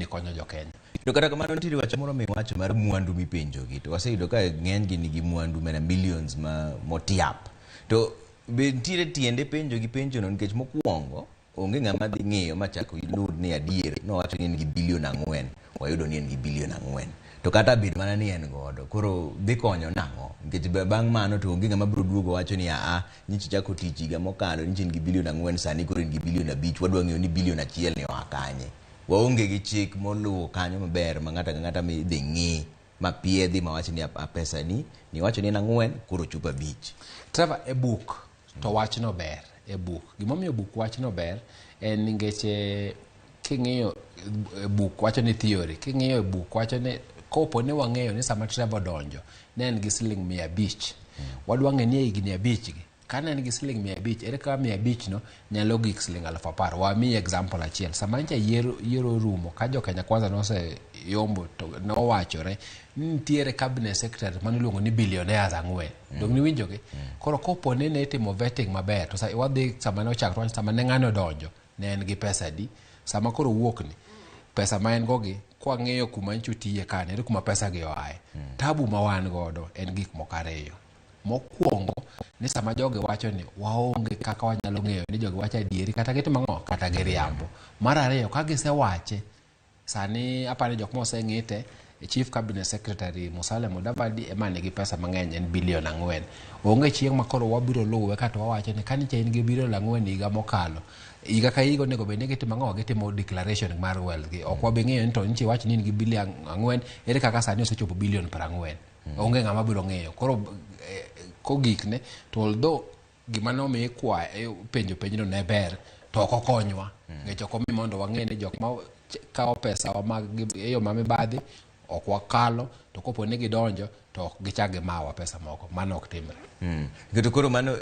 ni konyo jokenya. To kata kamano nitiere wach moro miwacho mar mwandu mipenjogi to waseyudo ka ng'enygi nigi mwandu mana millions ma motiap. To be nitiere tiende penjo gi penjono nikech mokwongo onge ng'ama dhi ng'iyo machak yud ni adier nowacho ni en gi bilion 4 wayudo ni en gi bilion 4 to kata bed mana ni en godo koro dhi konyo nang'o nikech bang' mano to onge ng'ama biro duogo wacho ni aa nyichi chako tich higa mokalo nyichi in gi bilion 4 sani koro in gi bilion 5 wadwa ng'eyo ni bilion 1 ni oa kanye. Waonge gi chik moluwo kanyo maber ma ng'ato ang'ata midhi ng'i mapiedhi mawach ni a pesa ni niwacho ni en 4 koro chopo 5. Trevor, e buk to wachno ber e buk. Gimomiyo buk wachno ber en nikech king'iyo e buk wacho ni theory, king'iyo e buk wacho ni kopo ni wang'eyo ni sama Trevor donjo ne en gi siling 500. Wadwa ng'e ni e higni 5 gi kane en gi siling 500, ere kaka 500 no nyalo gik siling 10,000. Wamiyi example achiel. Sama nyocha yiero orumo, ka jo Kenya Kwanza noseyombo to nowachore ni nitiere cabinet secretary mane iluongo ni billionaires 4. Dong niwinjogi? Koro kopo ni ne itimo vetting maber, to wadhi sama ne ochak to sama ne ng'ano odonjo, ne en gi pesa adi? Sama koro owuok ni, pesa ma en go gi, kwang'iyo kuma nyocha otiye kane, ere kuma pesa gi oaye. Tabu ma wan godo en gik moko ariyo. Mokwongo ni sama jogi wacho ni waonge kaka wanyalo ng'eyo ni jogi wacho adieri kata gitimo ang'o kata giriambo. Mar ariyo ka gisewache sani aparo ni jok moseng'ite Chief Cabinet Secretary Musalia Mudavadi ema nigi pesa mang'eny en bilion 4. Onge chieng' ma koro wabiro luwe kata wawacho ni kanicha in gi bilion 4 higa mokalo. Higa ka higa onego bed ni gitimo ang'o? Gitimo declaration mar wealth gi. Ok wabi ng'eyo ni to nyicha iwacho ni in gi bilion 4 ere kaka sani osechopo bilion 40. Onge ng'ama biro ng'eyo. Koro kogikne to although gima nomiyo ikwaye penjo penjno ne ber to ok okonywa. Nikech ok omi mondo wang'e ni jok ma kawo pesa wa mag e yo ma mibadhi ok wakalo to kopo ni gidonjo to ok gichak gimawa pesa moko. Mano ok timre. To koro mano